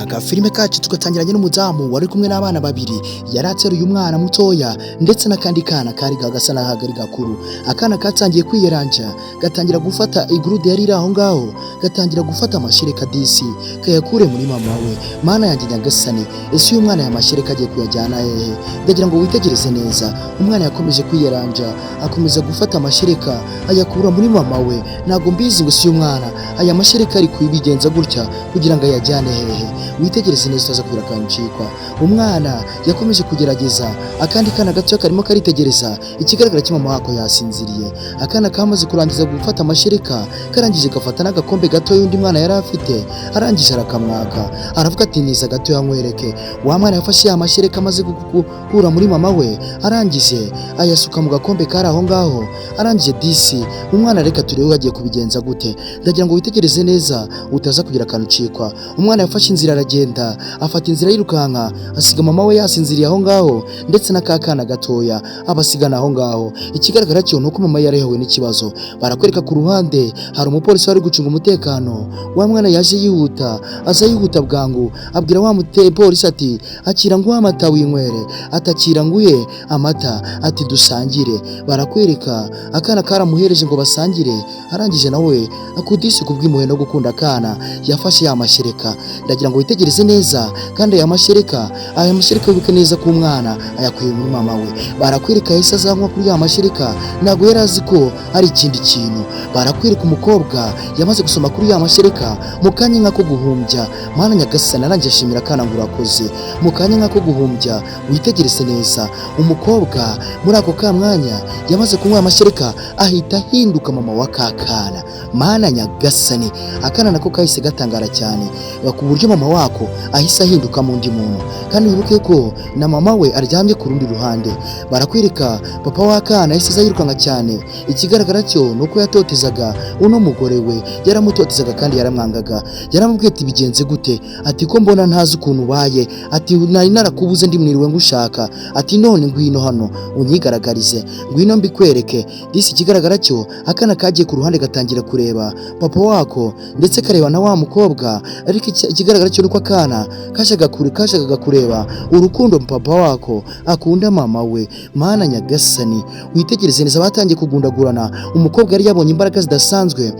Agafilime kacu tugatangiranye n'umudamu wari kumwe n'abana babiri. Yari ateruye umwana mutoya ndetse n'akandi kana kari gasa n'aho kari gakuru. Akana katangiye kwiyeranja, gatangira gufata igurude yari iri aho ngaho, gatangira gufata amashereka disi kayakure muri mama we. Mana yanjye nyagasani, ese uyu mwana aya mashereka agiye kuyajyana hehe? Ndagira ngo witegereze neza. Umwana yakomeje kwiyeranja, akomeza gufata amashereka ayakura muri mama we. Ntabwo mbizi ngo si uyu mwana aya mashereka ari kubigenza gutya kugira ngo ayajyane hehe. Witegereze neza utaza kugira akantu ucikwa. Umwana yakomeje kugerageza, akandi kana gato karimo karitegereza. Ikigaragara cyo mama wako yasinziriye. Akana kamaze kurangiza gufata amashereka, karangije gafata n'agakombe gato y'undi mwana yari afite, arangije arakamwaka, aravuga ati: "Niza gato yankwereke." Wa mwana yafashe ya mashereka amaze gukura muri mama we, arangije ayasuka mu gakombe kari aho ngaho. Arangije disi umwana, reka turebe agiye kubigenza gute. Ndagira ngo witegereze neza utaza kugira akantu ucikwa. Umwana yafashe inzira aragenda, afata inzira yirukanka, asiga mama we yasinziriye aho ngaho ndetse n'aka kana gatoya abasigana aho ngaho. Ikigaragara cyo ni uko mama yari yahuye n'ikibazo. Barakwereka ku ruhande hari umupolisi wari gucunga umutekano. Wa mwana yaje yihuta, aza yihuta bwangu, abwira wa mupolisi ati: "Akira nguhe amata winywere." Atakira nguhe amata, ati: "Dusangire." Barakwereka akana karamuhereje ngo basangire. Arangije nawe akudisi kubw'impuhwe no gukunda akana yafashe ya mashereka. Ndagira ngo witegereze neza kandi aya mashereka wibuke neza ko umwana ayakuye muri mama we. Barakwereka yahise azanywa kuri ya mashereka, ntabwo yari azi ko ari ikindi kintu. Barakwereka umukobwa yamaze gusoma kuri ya mashereka mu kanya nk'ako guhumbya. Mana nyagasani, arangije ashimira akana ngo urakoze mu kanya nk'ako guhumbya. Witegereze neza, umukobwa muri ako ka mwanya yamaze kunywa amashereka ahita ahinduka mama wa kakana. Mana nyagasani, akana nako kahise gatangara cyane ku buryo mama wako ahise ahinduka mu undi muntu. Kandi wibuke ko na mama we aryamye ku rundi ruhande. Barakwereka papa w'akana yahise aza yirukanka cyane. Ikigaragara cyo ni uko yatotezaga uno mugore we, yaramutotezaga kandi yaramwangaga. Yaramubwiye ati: "Bigenze gute?" Ati: "Ko mbona ntazi ukuntu ubaye?" Ati: "Nari narakubuze, ndi mwiriwe ngushaka." Ati: "None ngwino hano unyigaragarize, ngwino mbikwereke." Disi ikigaragara cyo akana kagiye ku ruhande gatangira kureba papa wako ndetse kareba na wa mukobwa. Ariko ikigaragara cyo nuko akana kashakaga kureba urukundo papa wako akunda mama we. Mana nyagasani, witegereze neza, batangiye kugundagurana. Umukobwa yari yabonye imbaraga zidasanzwe.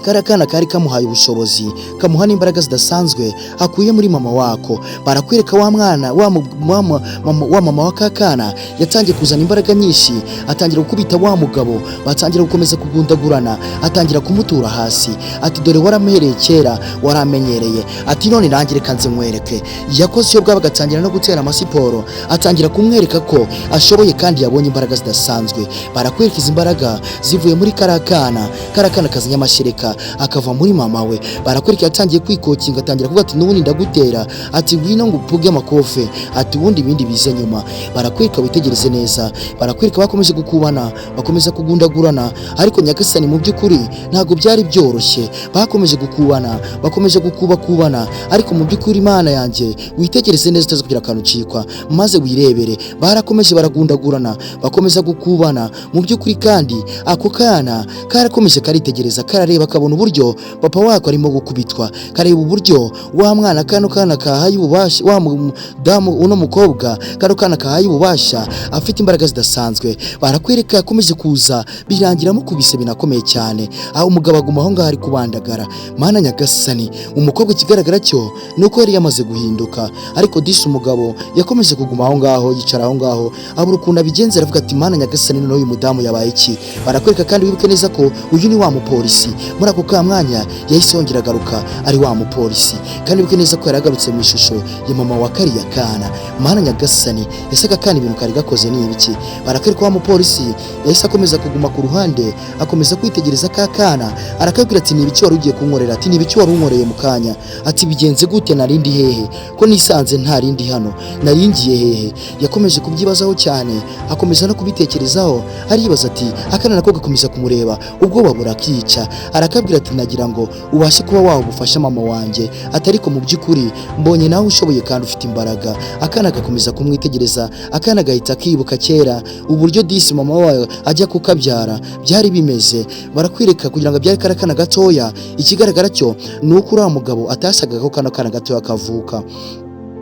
Kariya kana kari kamuhaye ubushobozi, kamuha n'imbaraga zidasanzwe akuye muri mama wako. Barakwereka wa mwana wa mama wa kakana yatangiye kuzana imbaraga nyinshi, atangira gukubita wa mugabo, batangira gukomeza kugundagurana, atangira kumutura hasi. Ati: "Dore waramuhereye kera, waramenyereye." Ati: "None nanjye reka nze nkwereke." Yakoze iyo bwaba, agatangira no gutera amasiporo, atangira kumwereka ko ashoboye kandi yabonye imbaraga zidasanzwe. Barakwereka izi mbaraga zivuye muri kariya kana, kariya kana kazanye amashereka akava muri mama we. Barakwereka yatangiye kwikokinga, atangira kuvuga ati: "N'ubundi ndagutera." Ati: "Ngwino ngo upuge amakofe." Ati: "Ubundi ibindi bize nyuma." Barakwereka, witegereze neza, barakwereka bakomeje gukubana, bakomeza kugundagurana. Ariko nyagasani, mu by'ukuri ntabwo byari byoroshye. Bakomeje gukubana, bakomeje gukubakubana, ariko mu by'ukuri, Imana yanjye, witegereze neza utaza kugira akantu ucikwa maze wirebere. Barakomeje baragundagurana, bakomeza gukubana mu by'ukuri. Kandi ako kana karakomeje karitegereza, karareba, kabona uburyo papa wako arimo gukubitwa, kareba uburyo wa mwana kano kana kahaye ububasha wa mudamu uno mukobwa, kano kana kahaye ububasha, afite imbaraga zidasanzwe. Barakwereka yakomeje kuza, birangira amukubise binakomeye cyane, aho umugabo aguma aho ngaho ari kubandagara. Mana nyagasani, umukobwa ikigaragara cyo ni uko yari yamaze guhinduka. Ariko disi umugabo yakomeje kuguma aho ngaho, yicara aho ngaho, abura ukuntu abigenza, aravuga ati: "Mana nyagasani, noneho uyu mudamu yabaye iki?" Barakwereka kandi wibuke neza ko uyu ni wa mupolisi. Muri ako ka mwanya yahise yongera agaruka ari wa mupolisi, kandi wibuke neza ko yari agarutse mu ishusho ya mama wa kariya kana. Mana nyagasani, ese aka kana ibintu kari gakoze ni ibiki? Barakwereka wa mupolisi yahise akomeza kuguma ku ruhande, akomeza kwitegereza ka kana, arakabwira ati: "Ni ibiki wari ugiye kunkorera?" Ati: "Ni ibiki wari unkoreye mu kanya?" Ati: "Bigenze gute? Narindi hehe ko nisanze ntarindi hano? Naringiye hehe?" Yakomeje kubyibazaho cyane, akomeza no kubitekerezaho, aribaza ati akana nako gakomeza kumureba, ubwoba burakica. Arakabwira ati: "Ni ibiki wari unkoreye?" Ati: "Ni ibiki wari unkoreye?" Arakabwira ati nagira ngo ubashe kuba waha ubufasha mama wanjye, ati ariko mu by'ukuri mbonye nawe ushoboye kandi ufite imbaraga. Akana gakomeza kumwitegereza, akana gahita kibuka kera uburyo disi mama wawe ajya kukabyara byari bimeze. Barakwereka kugira ngo abyare kariya kana gatoya. Ikigaragara cyo ni uko uriya mugabo atasaga ko kano kana gatoya kavuka,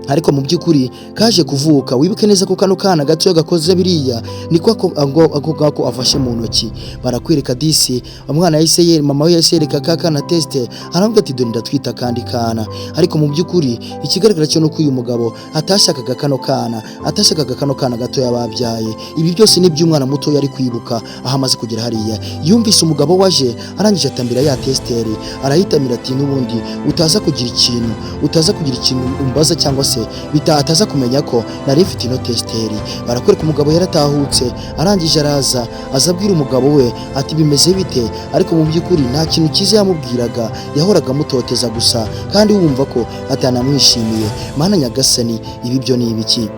ariko mu by'ukuri kaje kuvuka. Wibuke neza ko kano kana gatoya gakoze biriya niko ako ngako afashe mu ntoki. Barakwereka disi umwana yahise mama we yahise yereka ka kana test, aravuga ati dore ndatwita akandi kana. Ariko mu by'ukuri ikigaragara cyo nuko uyu mugabo atashakaga kano kana, atashakaga kano kana gatoya babyaye. Ibi byose ni iby'umwana muto yari kwibuka. Aho amaze kugera hariya yumvise umugabo waje, arangije atambira ya tester, arayitamira ati n'ubundi utaza kugira ikintu umbaza cyangwa se ataza kumenya ko nari mfite ino tester. Barakwereka umugabo yaratahutse, arangije araza aza abwira umugabo we ati bimeze bite? Ariko mu by'ukuri nta kintu cyiza yamubwiraga, yahoraga amutoteza gusa kandi wumva ko atanamwishimiye. Mana nyagasani, ibi byo ni ibiki?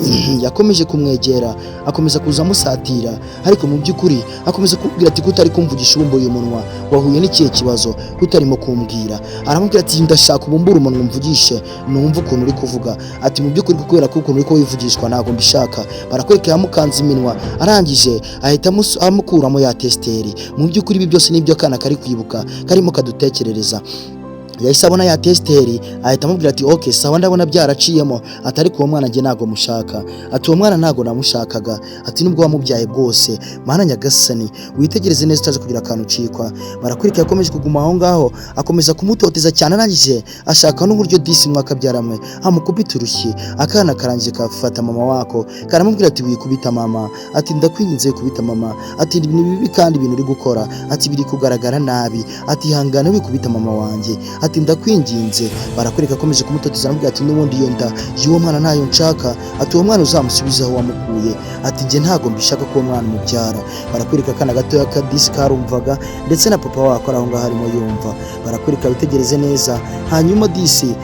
Yakomeje kumwegera, akomeza kuza amusatira, ariko mu by'ukuri akomeza kumubwira ati kutari kumvugisha ubumbuye umunwa, wahuye n'ikihe kibazo kutarimo kumbwira? Aramubwira ati ndashaka ubumbure umunwa umvugishe numve ukuntu uri kuvuga. Ati mu by'ukuri kubera ko ukuntu uri wivugishwa ntabwo mbishaka. Barakwereka yamukanze iminwa, arangije ahita amukuramo ya tester. Mu by'ukuri ibi byose nibyo akana kari kwibuka karimo kadutekerereza. Yahise abona ya tester, ahita amubwira ati ok sawa, ndabona byaraciyemo. Ati ariko uwo mwana njye ntabwo mushaka. Ati uwo mwana ntabwo namushakaga. Ati nubwo wamubyaye bwose. Mana nyagasani, witegereze neza utaza kugira akantu ucikwa. Barakwereka yakomeje kuguma aho ngaho, akomeza kumutoteza cyane, arangije ashaka n'uburyo disi mwakabyaramwe amukubita urushyi. Akana karangije kafata mama wako, karamubwira ati wikubita mama. Ati ndakwinginze wikubita mama. Ati ni bibi kandi ibintu uri gukora. Ati biri kugaragara nabi. Ati hangane wikubita mama wanjye. Ati ndakwinginze. Barakwereka akomeje kumutoteza, aramubwira ati n'ubundi iyo nda y'uwo mwana ntayo nshaka. Ati uwo mwana uzamusubize aho wamukuye. Ati njye ntabwo mbishaka ko uwo mwana umubyara. Barakwereka akana gatoya kadisi karumvaga, ndetse na papa wako ari aho ngaho arimo yumva. Barakwereka, witegereze neza. Hanyuma disi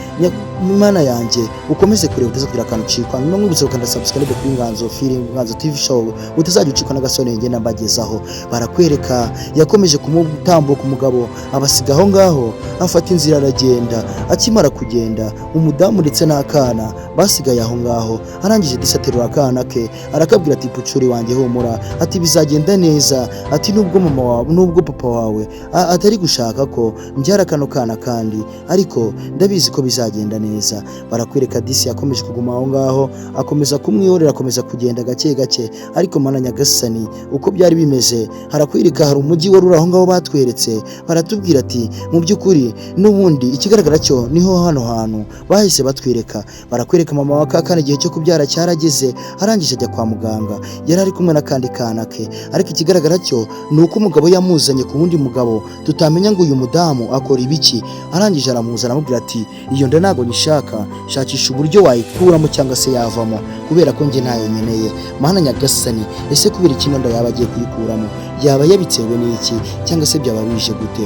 Mana yanjye, ukomeze kureba utaza kugira akantu ucikwa. Hanyuma mwibutse gukanda subscribe kuri Nganzo Film, Nganzo TV Show, utazajya ucikwa n'agasone ngenda mbagezaho. Barakwereka yakomeje kumutambuka, umugabo abasiga aho ngaho, afata inzira aragenda. Akimara kugenda, umudamu ndetse n'akana basigaye aho ngaho. Arangije disi aterura akana ke, arakabwira ati pucuri wanjye humura. Ati bizagenda neza. Ati nubwo mama wawe, nubwo papa wawe atari gushaka ko mbyara kano kana kandi, ariko ndabizi ko bizagenda neza. Barakwereka disi yakomeje kuguma aho ngaho, akomeza kumwihorera, akomeza kugenda gake gake. Ariko mana nyagasani, uko byari bimeze, harakwereka hari umujyi wari uri aho ngaho batweretse, baratubwira ati mu by'ukuri n'ubundi ikigaragara cyo niho hano hantu bahise batwereka. Barakwereka mama wa kakana igihe cyo kubyara cyarageze, arangije ajya kwa muganga, yari ari kumwe n'akandi kana ke. Ariko ikigaragara cyo ni uko umugabo yamuzanye ku wundi mugabo tutamenya ngo uyu mudamu akora ibiki. Arangije aramuzana, aramubwira ati iyo nda ntabwo nyishaka, shakisha uburyo wayikuramo cyangwa se yavamo, kubera ko njye ntayo nkeneye. Mana nyagasani, ese kubera iki nda yaba agiye kuyikuramo? Yaba yabitewe n'iki cyangwa se byaba bije gute?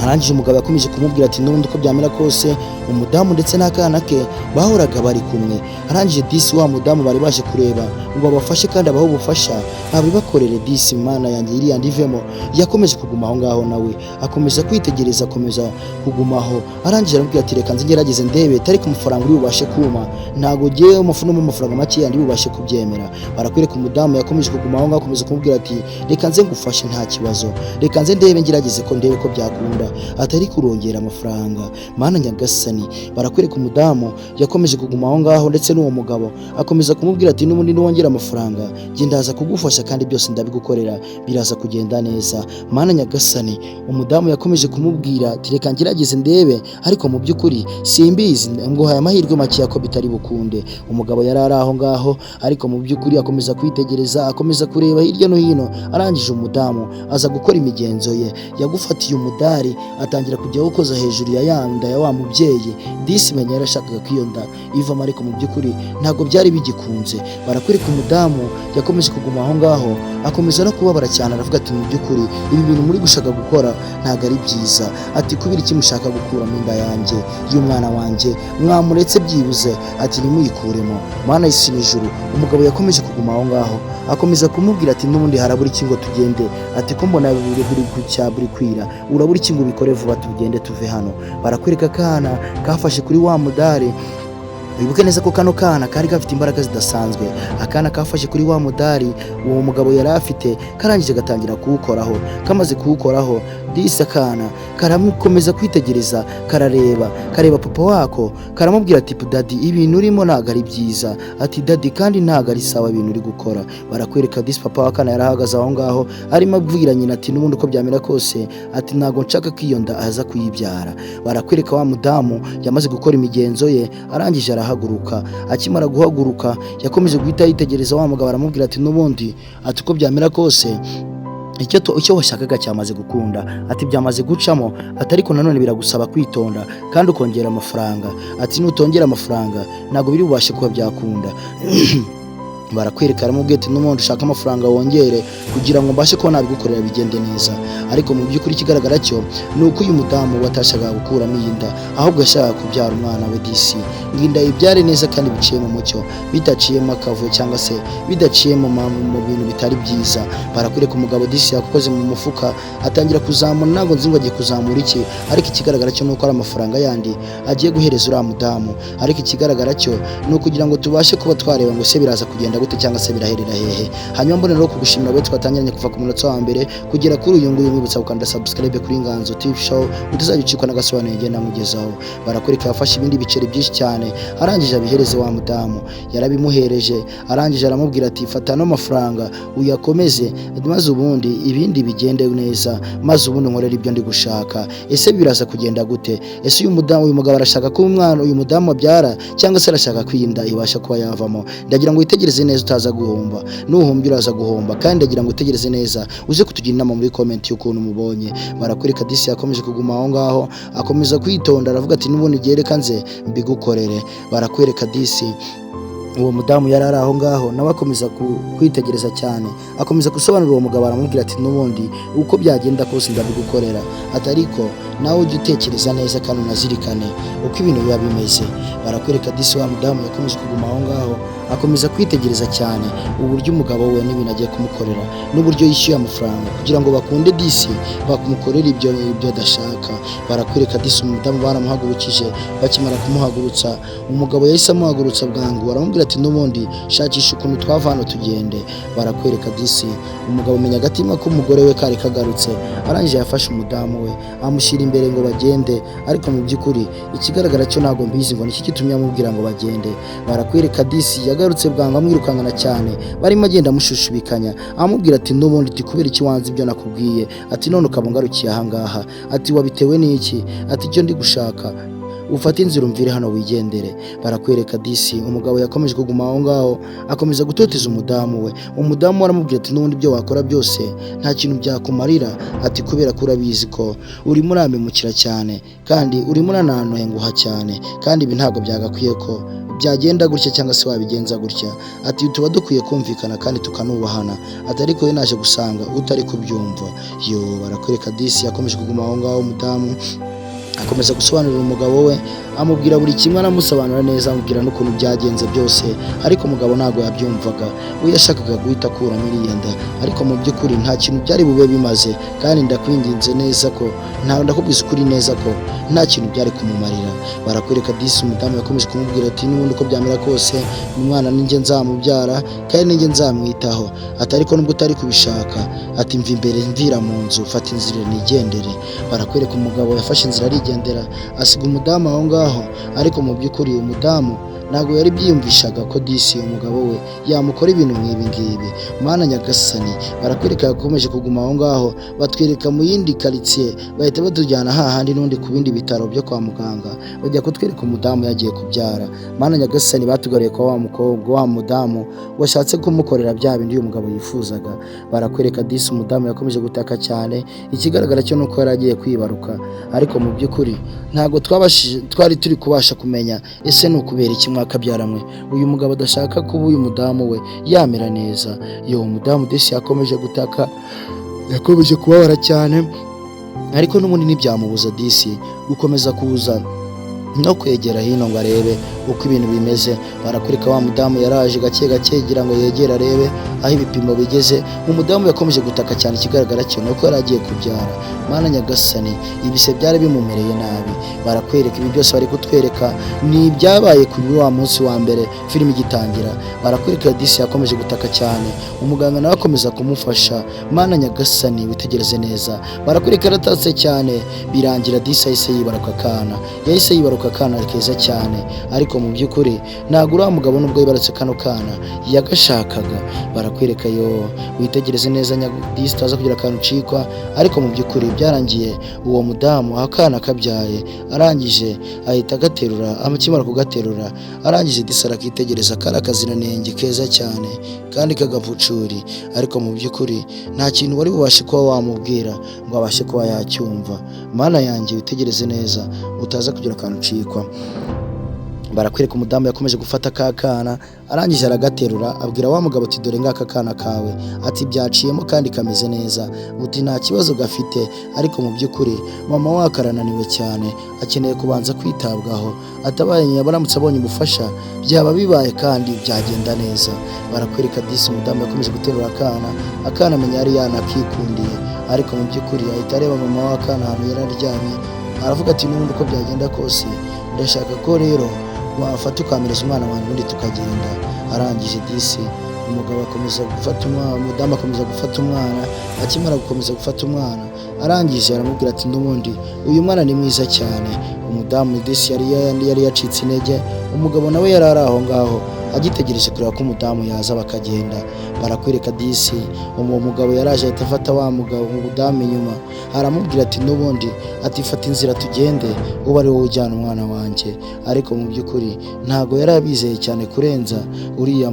Arangije umugabo yakomeje kumubwira ati n'ubundi uko byamera kose umudamu ndetse n'akana ke bahoraga bari kumwe. Arangije disi wa mudamu bari baje kureba ngo babafashe kandi abahe ubufasha abibakorere. Disi mana yanjye, iriya ndivemo, yakomeje kuguma aho ngaho, nawe akomeza kwitegereza, akomeza kugumaho. Arangije aramubwira ati reka nze ngerageze ndebe, ariko amafaranga uri bubashe kuma ntabwo ngewe umufuno amafaranga make ndi bubashe kubyemera. Barakwereka umudamu yakomeje kuguma aho ngaho, akomeza kumubwira ati reka nze ngufashe, nta kibazo, reka nze ndebe ngerageze ko ndebe ko byakunda, atari kurongera amafaranga. Mana nyagasani, barakwereka umudamu yakomeje kuguma aho ngaho, ndetse n'uwo mugabo akomeza kumubwira ati n'ubundi niwongera amafaranga njye ndaza kugufasha kandi byose ndabigukorera, biraza kugenda neza. Mana nyagasani, umudamu yakomeje kumubwira ati reka ngerageze ndebe, ariko mu by'ukuri simbizi, nguhaye amahirwe make ko bitari bukunde. Umugabo yari ari aho ngaho, ariko mu by'ukuri akomeza kwitegereza, akomeza kureba hirya no hino. Arangije umudamu aza gukora imigenzo ye, yagufatiye umudari, atangira kujya awukoza hejuru ya ya nda ya wa mubyeyi. Disi menya yarashakaga ko iyo nda ivamo, ariko mu by'ukuri ntabwo byari bigikunze. Barakwereka umudamu yakomeje kuguma aho ngaho, akomeza no kubabara cyane, aravuga ati mu by'ukuri ibi bintu muri gushaka gukora ntabwo ari byiza. Ati kubera iki mushaka gukuramo inda yanjye y'umwana wanjye? Mwamuretse byibuze, ati ntimuyikuremo. Mana y'isi n'ijuru, umugabo yakomeje kuguma aho ngaho, akomeza kumubwira ati n'ubundi harabura iki ngo tugende? Ati ko mbona buri gucya buri kwira, urabura iki ngo Ubikore vuba, tugende tuve hano. Barakwereka akana kafashe kuri wa mudari. Wibuke neza ko kano kana kari gafite imbaraga zidasanzwe. Akana kafashe kuri wa mudari uwo mugabo yari afite, karangije gatangira kuwukoraho. Kamaze kuwukoraho, disi akana karamukomeza kwitegereza, karareba, kareba papa wako, karamubwira ati: "Daddy, ibintu urimo ntabwo ari byiza." Ati: "Daddy, kandi ntabwo ari sawa ibintu uri gukora." Barakwereka disi papa w'akana yarahagaze aho ngaho, arimo abwira nyina ati: "N'ubundi uko byamera kose," ati, "ntabwo nshaka ko iyo nda aza kuyibyara." Barakwereka wa mudamu yamaze gukora imigenzo ye, arangije arahaguruka. Akimara guhaguruka, yakomeje guhita yitegereza wa mugabo, aramubwira ati: "N'ubundi," ati, "uko byamera kose, icyo washakaga cyamaze gukunda," ati, "byamaze gucamo," ati, "ariko nanone biragusaba kwitonda kandi ukongera amafaranga," ati, "nutongera amafaranga ntabwo biri bubashe kuba byakunda." Barakwereka aramubwira ati: "N'ubundi ushaka amafaranga wongere kugira ngo mbashe kuba nabigukorera bigende neza." Ariko mu by'ukuri ikigaragara cyo ni uko uyu mudamu watashakaga gukuramo iyi nda, ahubwo yashakaga kubyara umwana we disi, ngo inda ibyare neza kandi biciye mu mucyo, bidaciyemo akavuyo cyangwa se bidaciye mu bintu bitari byiza. Barakwereka umugabo disi yakoze mu mufuka, atangira kuzamura. Ntabwo nzi ngo agiye kuzamura iki, ariko ikigaragara cyo ni uko ari amafaranga yandi agiye guhereza uriya mudamu. Ariko ikigaragara cyo ni ukugira ngo tubashe kuba twareba ngo se biraza kugenda gute cyangwa se biraherera hehe. Hanyuma mbone rero kugushimira wowe twatangiranye kuva ku munota wa mbere kugera kuri uyu nguyu, mwibutsa gukanda subscribe kuri Inganzo TV Show, utazajya ucikwa n'agasobanuye ngenda nkugezaho. Barakwereka yafashe ibindi biceri byinshi cyane, arangije abihereze wa mudamu. Yarabimuhereje, arangije aramubwira ati: "Fata ano mafaranga uyakomeze, maze ubundi ibindi bigende neza, maze ubundi nkorere ibyo ndi gushaka." Ese biraza kugenda gute? Ese uyu mudamu, uyu mugabo arashaka ko umwana uyu mudamu abyara, cyangwa se arashaka ko iyi nda ibasha kuba yavamo? Ndagira ngo witegereze neza utaza guhomba. Nuhombye uraza guhomba. Kandi ndagira ngo utegereze neza, uze kutugira inama muri comment y'ukuntu mubonye. Barakwereka disi yakomeje kuguma aho ngaho, akomeza kwitonda, aravuga ati: "N'ubundi reka nze mbigukorere." Barakwereka disi uwo mudamu yari ari aho ngaho, nawe akomeza kwitegereza cyane, akomeza gusobanurira uwo mugabo, aramubwira ati: "N'ubundi uko byagenda kose ndabigukorera," ati, "ariko nawe ujye utekereza neza kandi unazirikane uko ibintu biba bimeze." Barakwereka disi wa mudamu yakomeje kuguma aho ngaho, akomeza kwitegereza cyane uburyo umugabo we n'ibintu agiye kumukorera, n'uburyo yishyuye amafaranga kugira ngo bakunde disi bamukorere ibyo adashaka. Barakwereka disi umudamu baramuhagurukije. Bakimara kumuhagurutsa, umugabo yahise amuhagurutsa bwangu, aramubwira ati: "N'ubundi shakisha ukuntu twava hano tugende." Barakwereka disi umugabo umenya agatima k'umugore we kari kagarutse, arangije yafashe umudamu we amushyira imbere ngo bagende. Ariko mu by'ukuri ikigaragara cyo ntabwo mbizi ngo niki gitumye amubwira ngo bagende. Barakwereka disi yagarutse bwangu, amwirukankana cyane, barimo agenda amushushubikanya, amubwira ati: "N'ubundi," ati, "kubera iki wanze ibyo nakubwiye?" Ati: "None ukaba ungarukiye ahangaha," ati, "wabitewe n'iki?" Ati: "Icyo ndi gushaka, ufate inzira umvire hano wigendere." Barakwereka disi umugabo yakomeje kuguma aho ngaho, akomeza gutoteza umudamu we. Umudamu we aramubwira ati: "N'ubundi ibyo wakora byose nta kintu byakumarira," ati, "kubera ko urabizi ko urimo urampemukira cyane kandi urimo uranantenguha cyane, kandi ibi ntabwo byagakwiye ko byagenda gutya cyangwa se wabigenza gutya," ati, "tuba dukwiye kumvikana kandi tukanubahana," ati, "ariko we naje gusanga utari kubyumva." Yo, barakwereka disi yakomeje kuguma aho ngaho, umudamu akomeza gusobanurira umugabo we, amubwira buri kimwe, aramusobanura neza, amubwira n'ukuntu byagenze byose. Ariko umugabo ntabwo yabyumvaga, we yashakaga guhita akuramo iriya nda. Ariko mu by'ukuri nta kintu byari bube bimaze, kandi ndakwinginze neza ko nta, ndakubwiza ukuri neza ko nta kintu byari kumumarira. Barakwereka disi umudamu yakomeje kumubwira ati: "N'ubundi uko byamera kose umwana ninjye nzamubyara kandi ninjye nzamwitaho," ati, "ariko nubwo utari kubishaka," ati, "mva imbere, mvira mu nzu, fata inzira nigendere." Barakwereka umugabo yafashe inzira arigendera, asiga umudamu aho ngaho. Ariko mu by'ukuri umudamu ntabwo yari byiyumvishaga ko disi umugabo we yamukora ibintu nk'ibi ngibi. Mana nyagasani! Barakwereka yakomeje kuguma aho ngaho, batwereka mu yindi karitsiye, bahita batujyana hahandi n'undi ku bindi bitaro byo kwa muganga, bajya kutwereka umudamu yagiye kubyara. Mana nyagasani! Batugaruye kwa wa mukobwa, wa mudamu washatse kumukorera bya bindi uyu mugabo yifuzaga. Barakwereka disi umudamu yakomeje gutaka cyane. Ikigaragara cyo nuko yari agiye kwibaruka, ariko mu by'ukuri ntabwo twabashije, twari turi kubasha kumenya ese ni ukubera iki mwakabyaramwe uyu mugabo adashaka kuba uyu mudamu we yamera neza. Yo, umudamu disi yakomeje gutaka, yakomeje kubabara cyane, ariko n'ubundi ntibyamubuza disi gukomeza kuza. No kwegera hino ngo arebe uko ibintu bimeze. Barakwereka wa mudamu yaraje gake gake kugira ngo yegere arebe aho ibipimo bigeze. Umudamu yakomeje gutaka cyane. Ikigaragara cyo ni uko yari agiye kubyara. Mana nyagasani, ibise byari bimumereye nabi. Barakwereka ibi byose bari kutwereka ni ibyabaye kuri wa munsi wa mbere filime igitangira. Barakwereka disi yakomeje gutaka cyane, umuganga nawe akomeza kumufasha. Mana nyagasani, witegereze neza. Barakwereka yaratatse cyane, birangira disi ahise yibaruka akana. Yahise yibaruka akana keza cyane, ariko mu by'ukuri ntabwo uriya mugabo, nubwo yibarutse kano kana, yagashakaga. Barakwereka yo, witegereze neza disi utaza kugira akantu ucikwa. Ariko mu by'ukuri byarangiye uwo mudamu akana kabyaye, arangije ahita agaterura. Akimara kugaterura, arangije disi arakitegereza. Kari akaziranenge keza cyane kandi kagapfucuri, ariko mu by'ukuri nta kintu wari bubashe kuba wamubwira ngo abashe kuba yacyumva. Mana yanjye, witegereze neza utaza kugira akantu ucikwa. Barakwereka umudamu yakomeje gufata ka kana, arangije aragaterura, abwira wa mugabo ati: "Dore ngaka kana kawe," ati: "Byaciyemo kandi kameze neza," uti: "Nta kibazo gafite." Ariko mu by'ukuri mama wako arananiwe cyane, akeneye kubanza kwitabwaho. Atabaye baramutse abonye ubufasha byaba bibaye kandi byagenda neza. Barakwereka disi umudamu yakomeje guterura akana. Akana amenya yari yanakikundiye, ariko mu by'ukuri ahita areba mama w'akana ahantu yari aryamye, aravuga ati: "N'ubundi uko byagenda kose ndashaka ko rero wafata ukampereza umwana wanjye, ubundi tukagenda." Arangije disi umugabo akomeza gufata umwana, umudamu akomeza gufata umwana. Akimara gukomeza gufata umwana, arangije aramubwira ati: "N'ubundi uyu mwana ni mwiza cyane." Umudamu disi yari yacitse intege, umugabo nawe yari ari aho ngaho agitegereje kureba ko umudamu yaza bakagenda. Barakwereka disi uwo mugabo yaraje, ahita afata wa mugabo, umudamu inyuma, aramubwira ati: "N'ubundi," ati, "fata inzira tugende, ube ari wowe ujyana umwana wanjye." Ariko mu by'ukuri ntabwo yari abizeye cyane kurenza uriya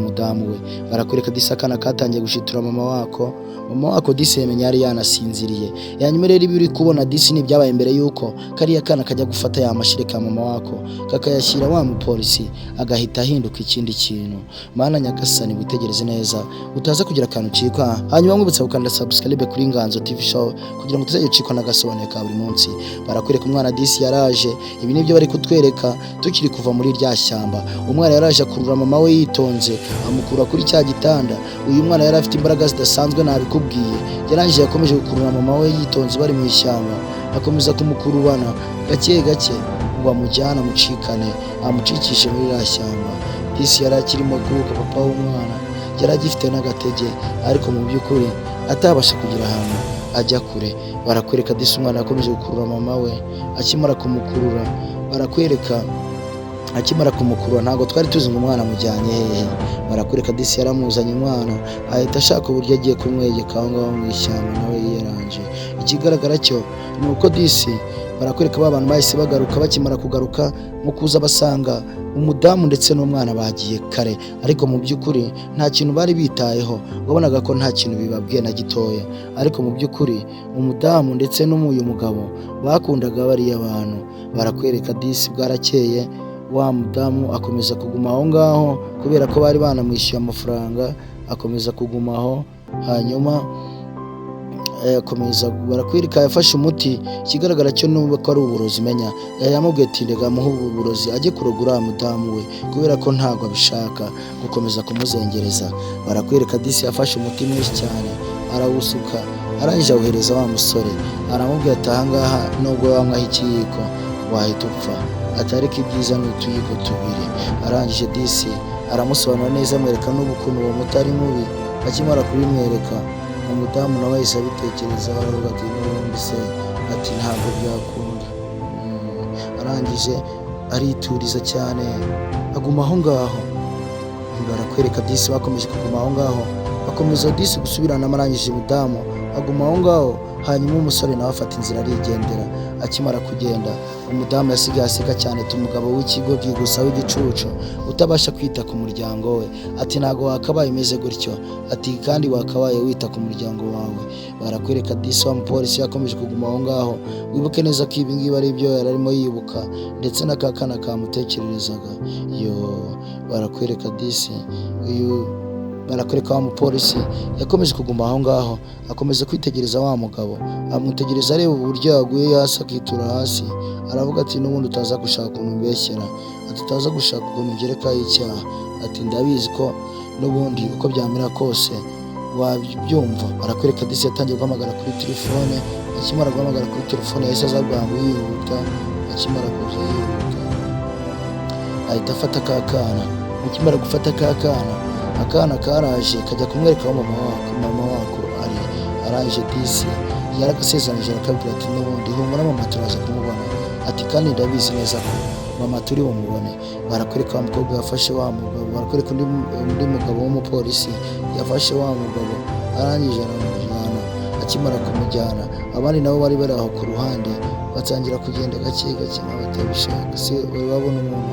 mudamu we. Barakwereka disi akana katangiye gushitura mama wako. Mama wako disi yamenya yari yanasinziriye. Yanyuma rero ibi uri kubona disi ni ibyabaye mbere yuko kariya kana kajya gufata ya mashereka ya mama wako, kakayashyira wa mupolisi, agahita ahinduka ikindi kintu. Mana nyagasani, witegereze neza utaza kugira akantu ucikwa. Hanyuma mwibutsa gukanda subscribe kuri Inganzo TV Show kugira ngo utazajya ucikwa n'agasobanuye ka buri munsi. Barakwereka umwana disi yaraje. Ibi nibyo bari kutwereka tukiri kuva muri rya shyamba. Umwana yaraje akurura mama we yitonze, amukura kuri cya gitanda. Uyu mwana yari afite imbaraga zidasanzwe, nabikubwiye. Yarangije yakomeje gukurura mama we yitonze, bari mu ishyamba, akomeza kumukurubana gake gake ngo amujyane, amucikane, amucikishe muri ririya shyamba. Disi yari akirimo kubuka papa w'umwana, yari agifite n'agatege, ariko mu by'ukuri atabasha kugira ahantu ajya kure. Barakwereka disi umwana yakomeje gukurura mama we. Akimara kumukurura, barakwereka akimara kumukurura, ntabwo twari tuzi ngo umwana amujyanye hehe. Barakwereka disi yaramuzanye umwana, ahita ashaka uburyo agiye kumwegeka aho ngaho mu ishyamba, nawe yiyaranje. Ikigaragara cyo ni uko disi barakwereka ba bantu bahise bagaruka. Bakimara kugaruka, mu kuza basanga umudamu ndetse n'umwana bagiye kare, ariko mu by'ukuri nta kintu bari bitayeho. Wabonaga ko nta kintu bibabwiye na gitoya. Ariko mu by'ukuri umudamu ndetse n'uyu mugabo bakundaga bariya bantu. Barakwereka disi bwarakeye, wa mudamu akomeza kuguma aho ngaho kubera ko bari banamwishyuye amafaranga, akomeza kuguma aho. Hanyuma akomeza, barakwereka yafashe umuti. Ikigaragara cyo nubwo ko ari uburozi, menya yamubwiye ati: "Reka muhe ubu burozi ajye kuroga uriya mudamu we, kubera ko ntabwo abishaka gukomeza kumuzengereza." Barakwereka disi yafashe umuti mwinshi cyane, arawusuka, arangije awuhereza wa musore, aramubwira ati: "Ahangaha nubwo wanywaho ikiyiko wahita upfa," ati: "Ariko ibyiza ni utuyiko tubiri." Arangije disi aramusobanura neza, amwereka n'ukuntu uwo muti ari mubi. Akimara kubimwereka, umudamu nawe yahise abitekerezaho, aravuga ati: "N'ubundi se," ati, "ntabwo byakunda." Arangije arituriza cyane, aguma aho ngaho. Barakwereka disi bakomeje kuguma aho ngaho, bakomeza disi gusubiranamo. Arangije umudamu aguma aho ngaho, hanyuma umusore nawe afata inzira arigendera. Akimara kugenda, umudamu yasigaye aseka cyane, ati: "Umugabo w'ikigoryi gusa, w'igicucu, utabasha kwita ku muryango we," ati: "Ntabwo wakabaye umeze gutyo," ati: "kandi wakabaye wita ku muryango wawe." Barakwereka disi wa mupolisi yakomeje kuguma aho ngaho. Wibuke neza ko ibi ngibi ari byo yari arimo yibuka, ndetse n'aka kana kamutekererezaga yo. Barakwereka disi uyu Barakwereka wa mupolisi yakomeje kuguma aho ngaho, akomeza kwitegereza wa mugabo, amwitegereza areba uburyo yaguye hasi akitura hasi. Aravuga ati: "N'ubundi utaza gushaka ukuntu umbeshyera," ati: "Utaza gushaka ukuntu ngerekaho icyaha," ati: "Ndabizi ko n'ubundi uko byamera kose wabyumva." Barakwereka disi yatangiye guhamagara kuri telefone. Akimara guhamagara kuri telefone, yahise aza bwangu yihuta. Akimara kuza yihuta, ahita afata ka kana. Akimara gufata ka kana, akana karaje kajya kumwereka aho mama wako ari. Arangije disi yaragasezeranyije, arakabwira ati: "N'ubundi humura, mama turaza kumubona," ati: "Kandi ndabizi neza ko mama turi bumubone." Barakwereka wa mukobwa yafashe wa mugabo. Barakwereka undi mugabo w'umupolisi yafashe wa mugabo, arangije aramujyana. Akimara kumujyana, abandi nabo bari bari aho ku ruhande batangira kugenda gake gake nk'abatabishaka. Se wari wabona umuntu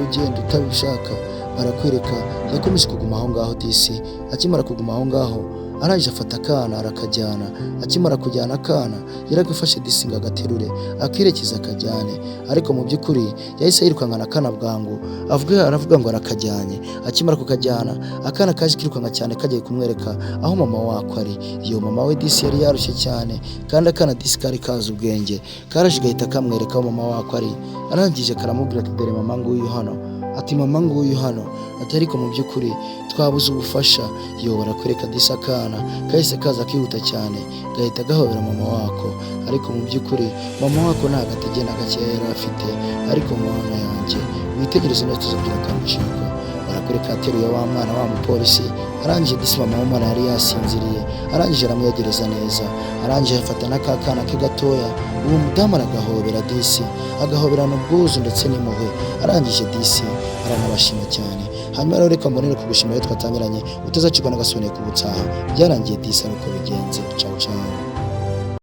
ugenda utabishaka? Barakwereka yakomeje kuguma aho ngaho disi. Akimara kuguma aho ngaho, arangije afata akana arakajyana. Akimara kujyana akana, yaragafashe disi ngo agaterure akerekeza akajyane, ariko mu by'ukuri yahise yirukankana akana bwangu, avuga, aravuga ngo arakajyanye. Akimara kukajyana, akana kaje kirukanka cyane kagiye kumwereka aho mama wako ari. Iyo mama we disi yari yarushye cyane, kandi akana disi kari kazi ubwenge, karaje gahita kamwereka aho mama wako ari. Arangije karamubwira ati: "Dore mama nguyu hano," ati: "Mama nguyu hano," ati: "Ariko mu by'ukuri twabuze ubufasha." Yo, barakwereka disi akana kahise kaza kihuta cyane, gahita gahobera mama wako, ariko mu by'ukuri mama wako nta gatege na gakeya yari afite. Ariko mwana yanjye, witegereze neza, tuzagira akamucika. Barakwereka ateruye wa mwana wa mupolisi. Arangije disi mama w'umwana yari yasinziriye, arangije aramwegereza neza, arangije afata n'aka kana ke gatoya. Uwo mudamu aragahobera disi, agahoberana ubwuzu ndetse n'impuhwe. Arangije disi aranabashima cyane. Hanyuma rero reka mbonere kugushimira iyo twatangiranye, utazacikwa n'agasoneye ku butaha. Byarangiye disi ari uko bigenze. Ciao ciao.